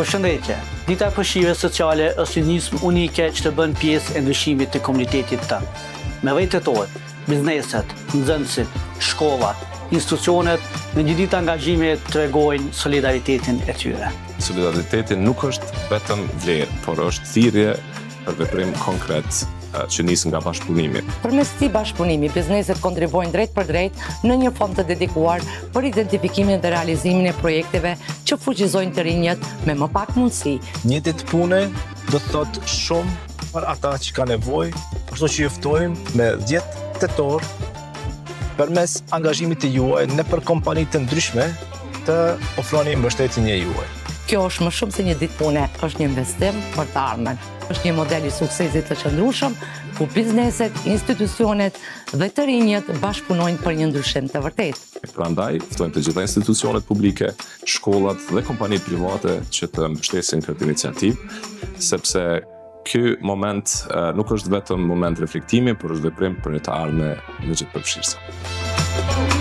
Përshëndetje! Dita e Fuqive Sociale është një nismë unike që të bën pjesë e ndryshimit të komunitetit tënd. Me 10 tetor, bizneset, nxënësit, shkollat, institucionet në një ditë angazhimi tregojnë solidaritetin e tyre. Solidariteti nuk është vetëm vlerë, por është thirrje për veprim konkret që nis nga bashkëpunimi. Përmes këtij bashkëpunimi, bizneset kontribuojnë drejtpërdrejt në një fond të dedikuar për identifikimin dhe realizimin e projekteve që fuqizojnë të rinjët me më pak mundësi. Një ditë pune do të thotë shumë për ata që kanë nevojë, kështu që ju ftojmë me 10 tetor përmes angazhimit të juaj nëpër kompani të ndryshme të ofroni mbështetjen e juaj. Kjo është më shumë se një ditë pune, është një investim për të ardhmen. Është një model i suksesit të qëndrueshëm ku bizneset, institucionet dhe të rinjët bashkëpunojnë për një ndryshim të vërtetë. Prandaj, ftojmë të gjitha institucionet publike, shkollat dhe kompanitë private që të mbështesin këtë iniciativë, sepse ky moment nuk është vetëm moment reflektimi, por është veprim për një të ardhme më gjithëpërfshirëse.